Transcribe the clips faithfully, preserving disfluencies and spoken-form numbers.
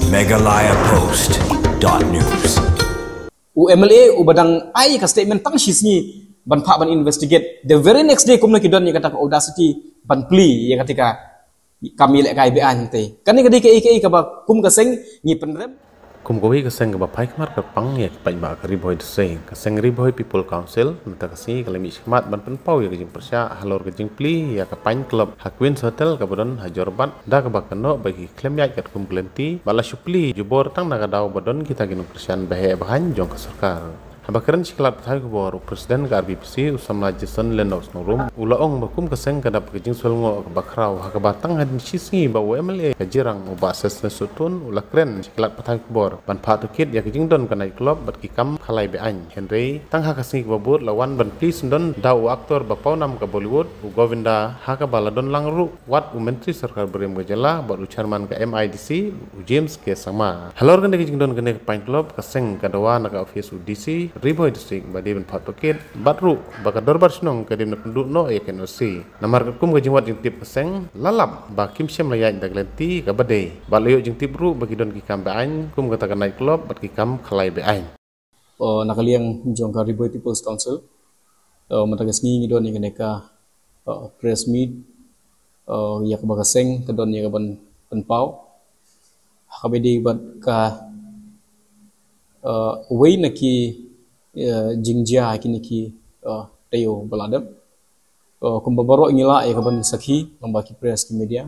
Meghalaya Post dot news. U M L A uba dang ai ka statement tang shi sngi ban phah ban investigate, the very next day kumno ki don ïa kata ka audacity ban plie ïa kata ka kam ïalehkai beaiñ hangtei. Kane ka dei kaei kaei kaba kum ka seng ngi pynrem. Kum kawei ka seng kaba phai khmar kyrpang ïa ki paidbah ka Ri Bhoi District, ka seng Ri Bhoi People Council mynta ka sngi ka la mih shakhmat ban pynpaw ïa ka jingpyrshah halor ka jingplie ïa ka Pine Club ha Queen's Hotel kaba don ha Jorabat, da kaba kynnoh ba ki khlem ïaid katkum ka lynti bad la shu plie jubor tang na ka daw ba don kita ki nongkyrshan baheh bahaiñ jong ka sorkar. Haba kren sha ki lad pathai khubor, u President ka R B P C, u samla Jason Lennox Nongrum, u la ong ba kum ka seng ka dap ka jingsngewlyngngoh kaba khraw ha kaba tang hadien shi sngi ba u M L A ka Jirang u Bah Sosthenes Sohtun u la kren sha ki lad pathai khubor ban phah tohkit ïa ka jingdon ka night club bad ki kam khalai beaiñ. Hynrei tang ha ka sngi kaba bud la wan ban plie syndon da u actor ba pawnam ka Bollywood, u Govinda, ha kaba la don lang ruh wat u Myntri Sorkar Barim ka jylla bad u Chairman ka M I D C, u James K Sangma. Halor kane ka jingdon kane ka Pine Club, ka seng ka dawa na ka office u D C Ri Bhoi District ba dei ban phah tohkit, bad ruh ba ka Dorbar Shnong ka dei ban pynduh noh ïa ka N O C. Namar katkum ka jingwad jingtip ka seng la lap ba kim shym la ïaid da ka lynti kaba dei, bad la ïoh jingtip ruh ba ki don ki kam beaiñ kum kata ka night club bad ki kam khalai beaiñ. Uh, na ka liang jong ka Ri Bhoi People's Council, uh, mynta ka sngi ngi don ïa kane ka, uh, press meet, uh, ïa kaba ka seng ka don ïa kaban pynpaw ha kaba dei bad ka, uh, wei na ki, uh, jingjia ha kine ki, uh, taïew ba la dep. Uh, kumba baroh ngi lah ïa kaban sakhi lyngba ki press, ki media,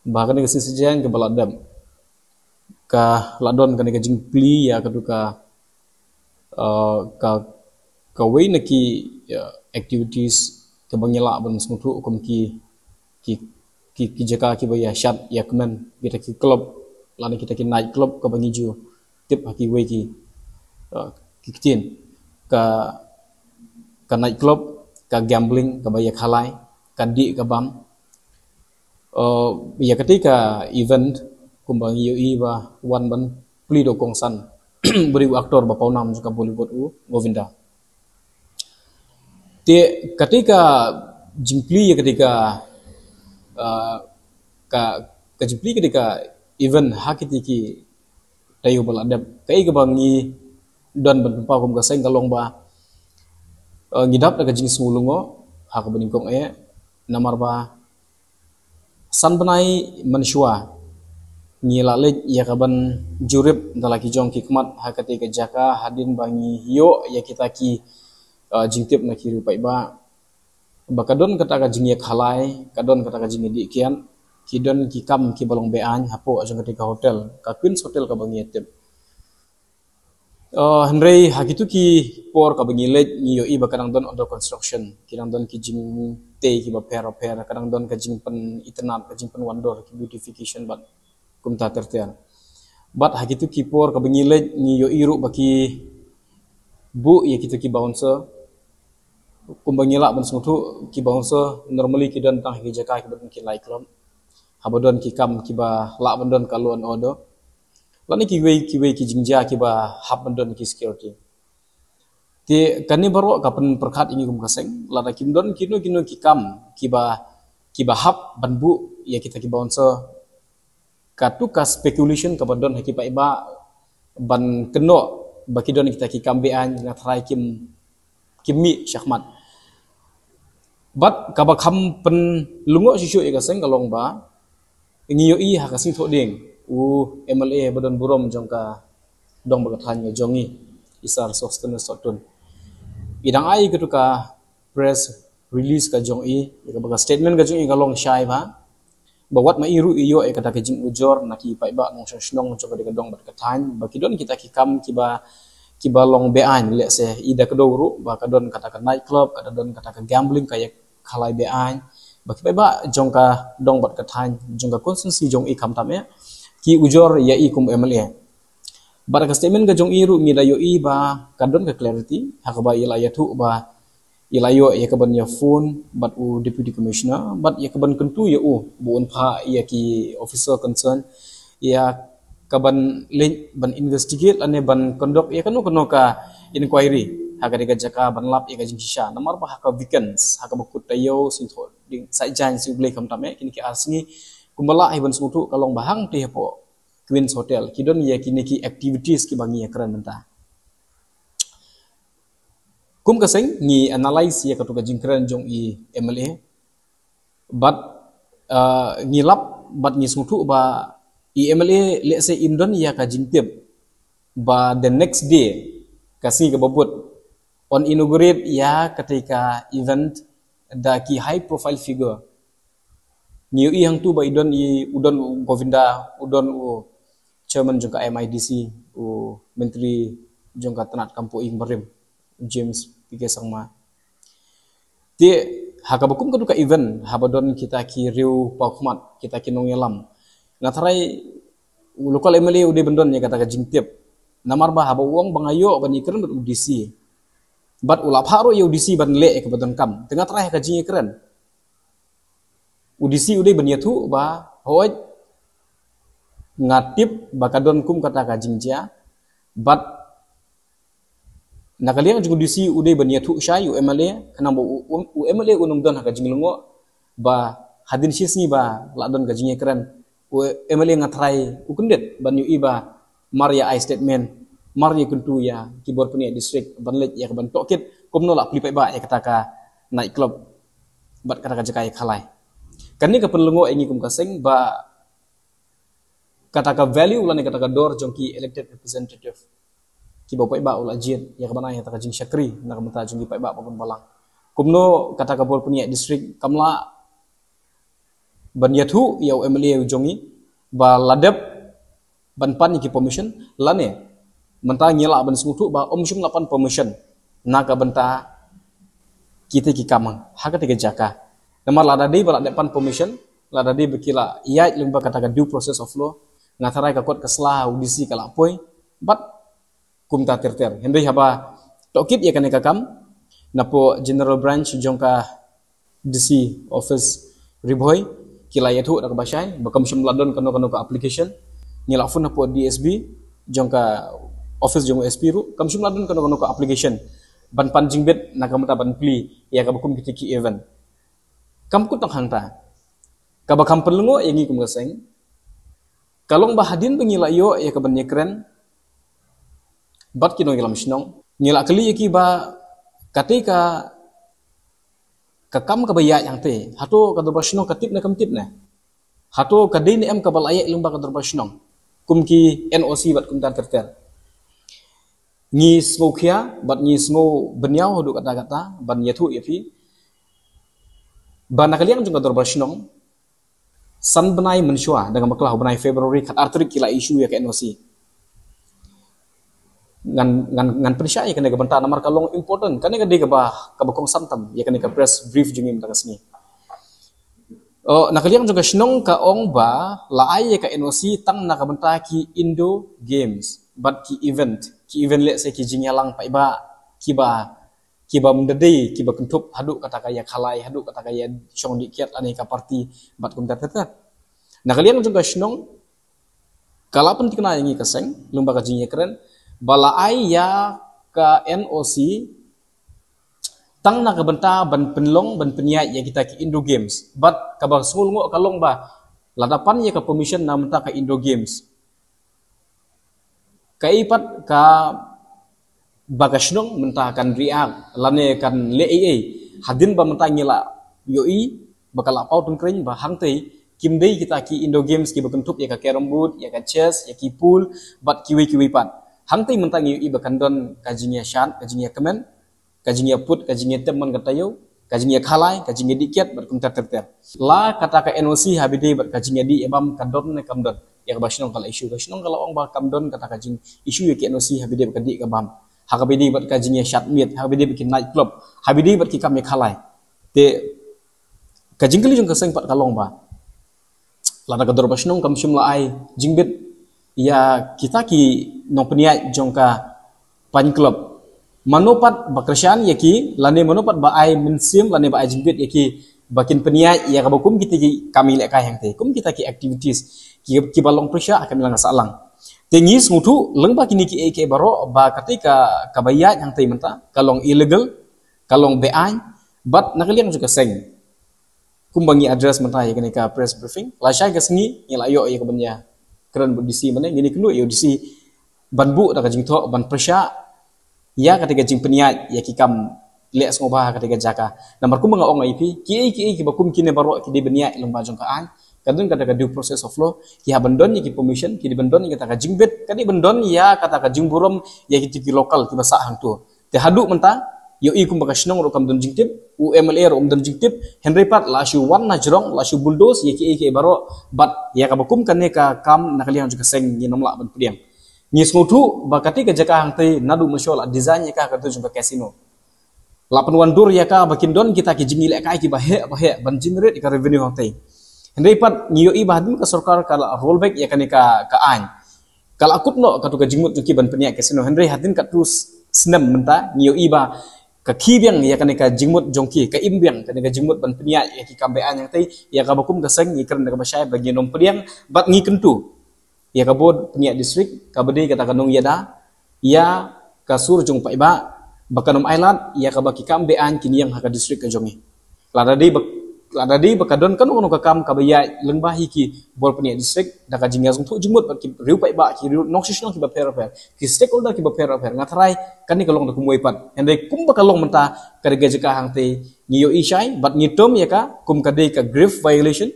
ba kane ka sngi Saitjaiñ kaba la dep ka la don kane ka jingplie ïa katu ka, uh, ka, kawei na ki, uh, activities kaba ngi lah ban sngewthuh kum ki, ki, ki, ki jaka kiba ïa shad ïa kmen, kita ki club lane kita ki night club kaba ngi ju tip ha kiwei ki, uh, ki ktien, ka, ka night club, ka gambling kaba ïa khalai, ka dih ka bam. Uh, ïa katei ka event kumba ngi ïohi ba wan ban plie da u kongsan ba dei u actor ba pawnam jong ka Bollywood, u Govinda. Te katei ka jingplie ïa katei ka, uh, ka, ka jingplie katei ka event ha kitei ki taïew ba la dep, kaei kaba ngi don ban pynpaw kum ka seng ka long ba, uh, ngi dap da ka jingsngewlyngngoh ha kaba nyngkong eh, namar ba san bnai mynshuwa ngi la leit ïa kaban jurip da la ki jong ki khmat ha katei ka jaka hadien ba ngi ïoh ïa kita ki, uh, jingtip na ki riew paidbah ba ka don kata ka jingïakhalai, ka don kata ka jingïadih kiad, ki don ki kam kiba long beaiñ hapoh jong katei ka hotel, ka Queen's Hotel kaba ngi ïatip. Uh, hynrei ha kitu ki por kaba ngi leit ngi ïohi ba ka dang don under construction, ki dang don ki jingtei kiba pher ba pher, ka dang don ka jingpynitynnad, ka jingpynwandur, ki beautification bad kumta ter ter. Bad ha kitu ki por kaba ngi leit ngi ïohi ruh ba ki buh ïa kitu ki bouncer. Kumba ngi lah ban sngewthuh, ki bouncer normally ki don tang ha ki jaka kiba don ki night club, haba don ki kam kiba lah ban don ka law and order, lane kiwei kiwei ki jingjia kiba hap ban don ki security. Te kane baroh ka pynpyrkhat ïa ngi kum ka seng, lada kim don kino kino ki kam kiba, kiba hap ban buh ïa kita ki bouncer, katu ka speculation kaba don ha ki paidbah ban kynnoh ba ki don kita ki kam beaiñ, nga tharai kim, kim mih shakhmat. Bad kaba kham pynlyngngoh shuh shuh ïa ka seng ka long ba ngi ïohi ha ka Sing Thohdieng, u M L A ba don burom jong ka dong bad ka thaiñ ka jong ngi, i Sir Sosthenes Sohtun, i dang ai katu ka press release ka jong i, ïa kaba ka statement ka jong i ka long shai ba, ba wat ma i ruh i ïoh ïa kata ka jingujor na ki paidbah nongshong shnong jong ka dei ka dong bad ka thaiñ ba ki don kita ki kam kiba, kiba long beaiñ, lehse i da kdew ruh ba ka don kata ka night club, ka da don kata ka gambling, ka ïakhalai beaiñ, ba ki paidbah jong ka dong bad ka thaiñ jong ka constituency jong i khamtam eh ki ujor ïa i kum M L A. Bad ka statement ka jong i ruh ngi da ïohi ba ka don ka clarity ha kaba i la ïathuh ba i la ïoh ïa kaban ïa phone bad u Deputy Commissioner bad ïa kaban kyntu ïa u ba un phah ïa ki officer concern ïa kaban leit ban investigate lane ban conduct ïa kano kano ka inquiry ha ka dei ka jaka ban lap ïa ka jingshisha. Namar ba ha ka weekends, ha kaba kut taïew, Sing Thohdieng, Saitjaiñ, Sing U Blei khamtam eh, kine ki ar sngi kumba lah hi ban sngewthuh ka long ba hangtei hapoh Queens Hotel. Ki don ïa kine ki activities kiba ngi ïa kren mynta. Kum ka seng ngi analyse ïa katu ka jingkren jong i M L A. Bad uh, ngi lap bad ngi sngewthuh ba i M L A lehse im don ïa ka jingtip ba the next day, ka sngi kaba bud, yn inaugurate ïa katei ka event da ki high profile figure. Ngi ïohi hangtu ba i don i, u don u Govinda, u don u chairman jong ka M I D C, u menteri jong ka tnat kam poh ïing barim, James P K Sangma. Te ha kaba kum katu ka event, haba don kita ki riew pawkhmat, kita ki nongïalam, nga tharai u local M L A u dei ban don ïa kata ka jingtip. Namar ba haba u ong ba nga ïoh ban ïakren bad u D C, bad u la phah ruh ïa u D C ban leh ïa kaba donkam, te nga tharai ha ka jingïakren u D C u dei ban ïathuh ba, hooid, nga tip ba ka don kum kata ka jingjia. Bad na ka liang jong u D C u dei ban ïathuh shai u M L A, khnang ba u, u, u M L A un ym don ha ka jinglyngngoh ba hadien shi sngi ba la don ka jingïakren, u M L A nga tharai u kyndit ban ïohi ba mar ïa ai statement, mar ïa kyntu ïa ki bor pynïaid district ban leit ïa ka ban tohkit kumno la plie paidbah ïa kata ka night club bad kata ka jaka ïakhalai. Kane ka pynlyngngoh ïa ngi kum ka seng ba kata ka value lane kata ka dor jong ki elected representative kiba u paidbah u la jied ïa ka ban ai kata ka jingshakri na ka bynta jong ki paidbah ba bun balang. Kumno kata ka bor pynïaid district kam lah ban ïathuh ïa u M L A u jong ngi ba la dep ban pan ïa ki permission, lane mynta ngi lah ban sngewthuh ba um shym la pan permission na ka bynta kita ki kam ha kata ka jaka. Namar lada dei ba la dep pan permission, lada dei ba ki la ïaid lyngba kata ka due process of law, nga tharai ka kot ka sla u D C ka la poi bad kumta ter ter. Hynrei haba tohkit ïa kane ka kam, napoh General Branch jong ka D C office Ri Bhoi ki la ïathuh da kaba shai ba kam shym la don kano kano ka application. Ngi la phone napoh D S B jong ka office jong u S P ruh, kam shym la don kano kano ka application ban pan jingbit na ka bynta ban plie ïa kaba kum kita ki event. Kam kut tang hangta, kaba kham pynlyngngoh ïa ngi kum ka seng ka long ba hadien ba ngi la ïoh ïa ka ban ïakren bad ki nongïalam shnong, ngi la kylli ïa ki ba katei ka, ka kam kaba ïaid hangtei, hato ka dorbar shnong ka tip ne kam tip ne, hato ka dei ne em kaba la ïaid lyngba ka dorbar shnong kum ki N O C bad kumta ter ter. Ngi sngew khia bad ngi sngew bynñiaw haduh katta katta ban ïathuh ïa phi ba na ka liang jong ka dorbar shnong, san bnai mynshuwa, dang bakla u bnai February, khatar tarik ki la issue ïa ka N O C. Ngan, ngan, ngan pynshai ïa kane ka bynta namar ka long important. Kane ka dei kaba, kaba kongsan tam ïa kane ka press brief jong ngi mynta ka sngi. Oh, na ka liang jong ka shnong ka ong ba la ai ïa ka N O C tang na ka bynta ki indoor games bad ki event, ki event lehse ki jingïalang paidbah kiba, kiba ym da dei kiba kynthup haduh kata ka ïakhalai, haduh kata ka ïashong dih kiad lane ka party bad kumta ter ter. Na ka liang jong ka shnong ka la pynthikna ïa ngi ka seng lyngba ka jingïakren ba la ai ïa ka N O C tang na ka bynta ban pynlong, ban pynïaid ïa kita ki indoor games. Bad kaba sngewlyngngoh ka long ba lada pan ïa ka permission na bynta ka indoor games, kaei pat kaba ka shnong mynta kan react lane kan leh ei ei hadien ba mynta ngi la ïohi ba ka la paw tyngkreiñ ba hangtei kim dei kita ki indoor games kiba kynthup ïa ka carrom board, ïa ka chess, ïa ki pool bad kiwei kiwei pat. Hangtei mynta ngi ïohi ba kan don ka jingïashad, ka jingïakmen, ka jingïaput, ka jingïatem man ka taïew, ka jingïakhalai, ka jingïadih kiad bad kumta ter ter. La kata ka N O C ha ba ïadei bad ka jingïadih ïabam ka don ne kam don? Ïa kaba shnong ka la issue, ka shnong ka la ong ba kam don kata ka jing issue ïa ka N O C ha ba ïadei bad ka dih ka bam, ha kaba ïadei bad ka jingïashad miet, ha kaba ïadei bad ki night club, ha ba ïadei bad ki kam ïakhalai. Te ka jingkylli jong ka seng pat ka long ba lada ka dorbar shnong kam shym la ai jingbit ïa kita ki nongpynïaid jong ka Pine Club, mano pat ba kyrshan ïa ki lane mano pat ba ai mynsiem lane ba ai jingbit ïa ki ba kin pynïaid ïa kaba kum kita ki kam ïalehkai hangtei, kum kita ki activities ki, kiba long pyrshah ha ka imlang ka sahlang? Te ngi sngewthuh lyngba kine kiei kiei baroh ba katei ka, kaba ïaid hangtei mynta ka long illegal, ka long beaiñ. Bad na ka liang jong ka seng, kumba ngi address mynta ïa kane ka press briefing, lashai ka sngi ngi la ïoh ïa ka ban ïa kren bad U D C mynne, ngin ïa kynduh ïa U D C ban buh da ka jingthoh ban pyrshah ïa kata ka jingpynïaid ïa ki kam leh sngewbha ha kata ka jaka. Namar kumba nga ong ïa phi, kiei kiei kiba kum kine baroh ki dei ban ïaid lyngba jong ka aiñ, ka don kata ka due process of law, ki hap ban don ïa ki permission, ki dei ban don ïa kata ka jingbit, ka dei ban don ïa kata ka jingburom ïa kito ki local kiba sah hangto. Te haduh mynta, ïohi kumba ka shnong ruh kam don jingtip, u M L A ruh um don jingtip, hynrei pat la shu wan na jrong, la shu bulldoze ïa kiei kiei baroh, bad ïa kaba kum kane ka kam na ka liang jong ka seng ngin ym lah ban pdiang. Ngi sngewthuh ba kata ka jaka hangtei naduh mynshuwa la design ïa ka ka don jong ka casino. La pynwandur ïa ka ba kin don kita ki jingïalehkai kiba heh ba heh ban generate ïa ka revenue hangtei. Hynrei pat ngi ïohi ba hadien ka sorkar ka la roll back ïa kane ka, ka aiñ, ka la kut noh katu ka jingmut jong ki ban pynïaid casino. Hynrei hadien katu s-, snem mynta ngi ïohi ba ka khih biang ïa kane ka jingmut jong ki, ka im biang kane ka jingmut ban pynïaid ïa ki kam be-aiñ hangtei. Ïa kaba kum ka seng ngi kren da kaba shai ba ngin ym pdiang bad ngi kyntu ïa ka bor pynïaid district kaba dei kata ka nongïada ïa ka sur jong paidbah ba kan ym ailad ïa kaba ki kam be-aiñ kin ïeng ha ka district ka jong ngi. Lada dei ba, lada dei ba ka don kano kano ka kam kaba ïaid lyngba hi ki bor pynïaid district da ka jingïasngewthuh jingmut bad ki riew paidbah, ki riew nongshishnong kiba pher bapher, ki stakeholder kiba pher bapher, nga tharai kane ka long da kumwei pat. Hynrei kumba ka long mynta ka dei ka jaka hangtei ngi ïohi shai bad ngi tom ïa ka kum ka dei ka grave violation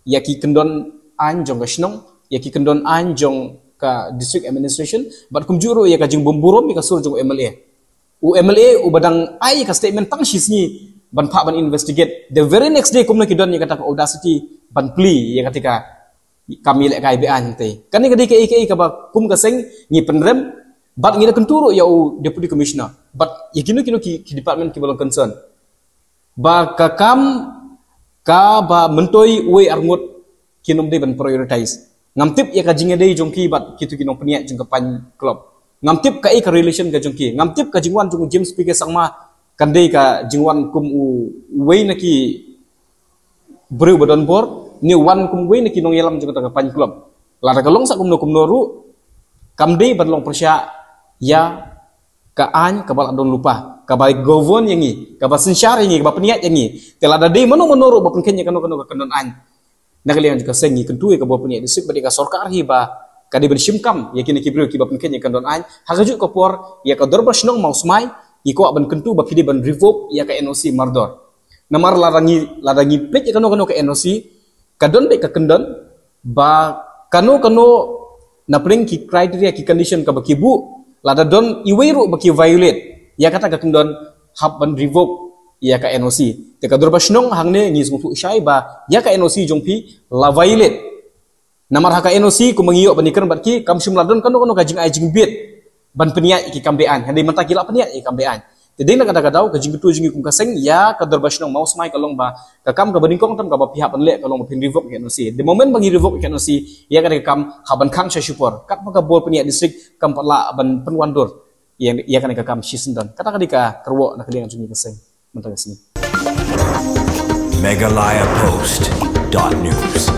ïa ki kyndon aiñ jong ka shnong, ïa ki kyndon aiñ jong ka district administration, bad kumjuh ruh ïa ka jingbymburom ïa ka sur jong u M L A. U M L A uba dang ai ka statement tang shi sngi ban phah ban investigate, the very next day kumno ki don ïa kata ka audacity ban plie ïa kata ka kam ïalehkai be-aiñ hangtei. Kane ka dei kaei kaei kaba kum ka seng ngi pynrem bad ngi da kyntu ruh ïa u Deputy Commissioner bad ïa kino kino ki, ki department kiba long concern ba ka kam kaba myntoi uwei arngut kin ym dei ban prioritize. Ngam tip ïa ka jingïadei jong ki bad kito ki nongpynïaid jong ka Pine Club. Ngam tip kaei ka relation ka jong ki. Ngam tip ka jingwan jong u James P K Sangma kan dei ka jingwan kum u, uwei na ki briew ba don bor, ne wan kum uwei na ki nongïalam jong kata ka Pine Club. Lada ka long sa kumno kumno ruh, kam dei ban long pyrshah ïa ka aiñ kaba la don lypa, kaba govern ïa ngi, kaba synshar ïa ngi, kaba pynïaid ïa ngi. Te lada dei mano mano ruh ba pynkheiñ ïa kano kano ka kyndon aiñ na ka liang jong ka seng, ngi kyntu ïa ka bor pynïaid district bad ïa ka sorkar hi ba ka dei ban shim kam ïa kine ki briew kiba pynkheiñ ïa ka kyndon aiñ. Ha kajuh ka por ïa ka dorbar shnong Mawsmai ngi kwah ban kyntu ba phi dei ban revoke ïa ka N O C mardor. Namar lada ngi, lada ngi peit ïa kano kano ka N O C, ka don beit ka kyndon ba kano kano na pdeng ki criteria, ki condition kaba ki buh, lada don iwei ruh ba ki violate ïa kata ka kyndon, hap ban revoke ïa ka N O C. Te ka dorbar shnong hangne ngi sngewthuh shai ba ïa ka N O C jong phi la violate. Namar ha ka N O C kumba ngi ïoh ban ïakren bad ki, kam shym la don kano kano ka jingai jingbit ban pynïaid ïa ki kam be-aiñ. Hynrei mynta ki la pynïaid ïa ki kam be-aiñ. Te dei na kata ka daw ka jingkyntu jong ngi kum ka seng ïa ka dorbar shnong Mawsmai ka long ba ka kam kaba nyngkong tam kaba phi hap ban leh ka long ba phin revoke ïa ka N O C. The moment ba ngi revoke ïa ka N O C, ïa kane ka kam hap ban khang sha shipor. Katba ka bor pynïaid district kam pat lah ban pynwandur ïa, ïa kane ka kam shisyndon. Kata ka dei ka kyrwoh na ka liang jong ngi ka seng mynta ka sngi. Meghalaya Post dot news.